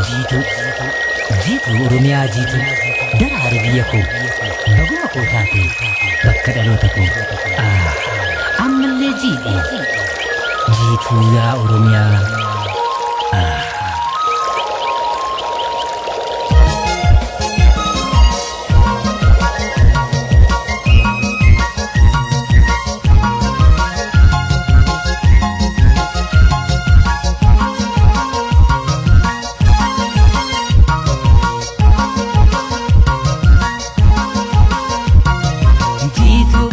Jiituu, jiituu Oromiyaa jiituu, daraari biyya koo, baguma koo taate, bakka dhaloota koo. Ammallee jiidhe. Jiituu yaa Oromiyaa. Jiituu,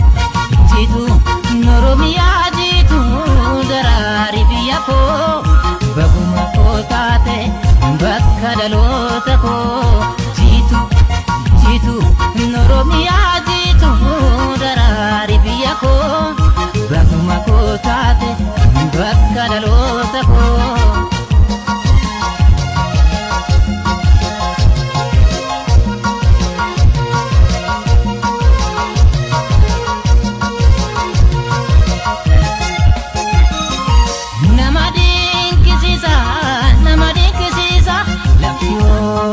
jiituu, Oromiyaa jiituu, daraari biyya koo, baguma koo taate, bakka dhaloota koo. Jiituu, jiituu, Oromiyaa jiituu, daraari biyya koo, baguma koo taate, bakka dhaloota koo. Nama dinqisiisa, nama dinqisiisa, lafti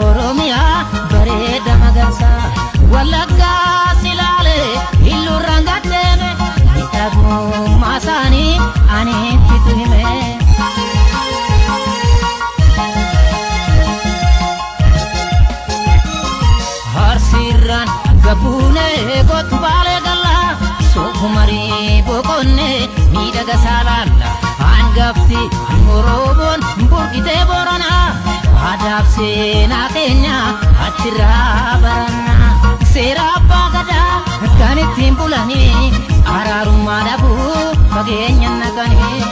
Oromiyaa bareeda magarsa. Wallaggaa silaalee illuurraan gaddeeme, miidhagummaa isaanii ani ittitu hime. Harsiirraan gabbuunee kottu baalee gallaa, soofumarii boqonnee miidhaga saalaalla. Hangafti Oromoon burqitee Booranaa, aadaaf seenaa keenya achirraa baranna. Seera abbaa gadaa kan ittiin bulanii, araarummaa dhabuu fageenya naqanii.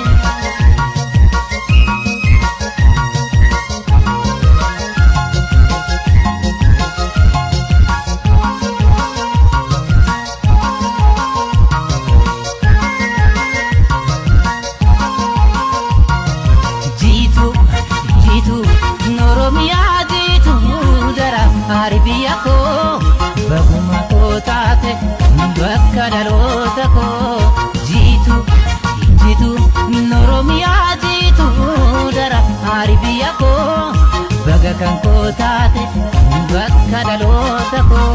Jiituu, jiituu, Oromiyaa jiituu, daraari biyya koo, baguma koo taate, bakka dhaloota koo. Jiituu, jiituu, Oromiyaa jiituu, daraari biyya koo, baga kan koo taate, bakka dhaloota koo.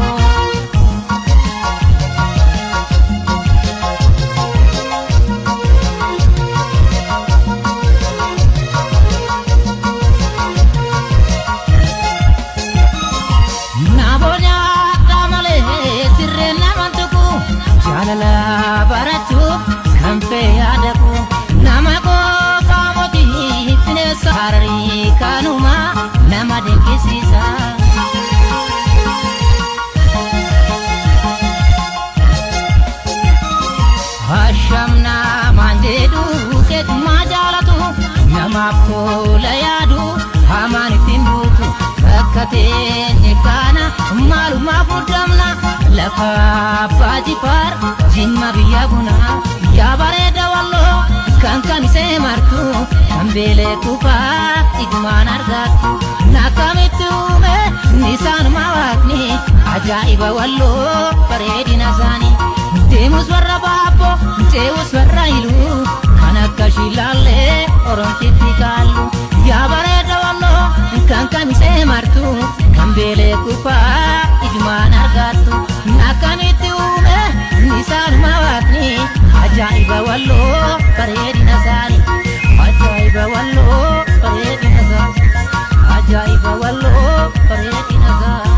Namoota malee sirreen nama tuqu, jaalala barachuuf kan fayyadamu, nama qofaa mootii bineensa Hararii kanuma nama dinqisiisa. Hashamnaa maan jedhu keetumaa jaalatu, namaaf tola yaadu, hamaan ittiin buutu. Bakka teenye kana maalumaaf muddamna, lafa abbaa jifaar jimma biyya bunaa. Yaa bareeda walloo kan kamisee martu, kan beelee kufaa ijmaan argattu. Nakkamitti uume nisaanuma waaqni, ajaa'iba walloo bareedina isaanii. Deemus warra baabboo, ce'us warra iluu, kan akka shilaallee oromtitti kaallu. Yaa bareeda walloo kan kamisee martu, kan beelee kufaa ijmaan argattu. Akkamitti uume nisaanuma waaqni, ajaa'iba walloo bareedina isaanii. Ajaa'iba walloo bareedina isaanii. Ajaa'iba walloo bareedina isaanii.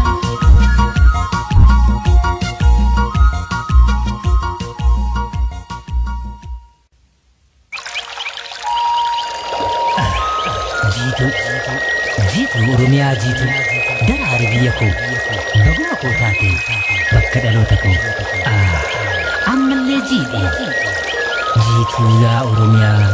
Jiituu, jiituu Oromiyaa jiituu, daraari biyya koo, baguma koo taate, bakka dhaloota koo. Ammallee jiidhe. Jiituu yaa Oromiyaa.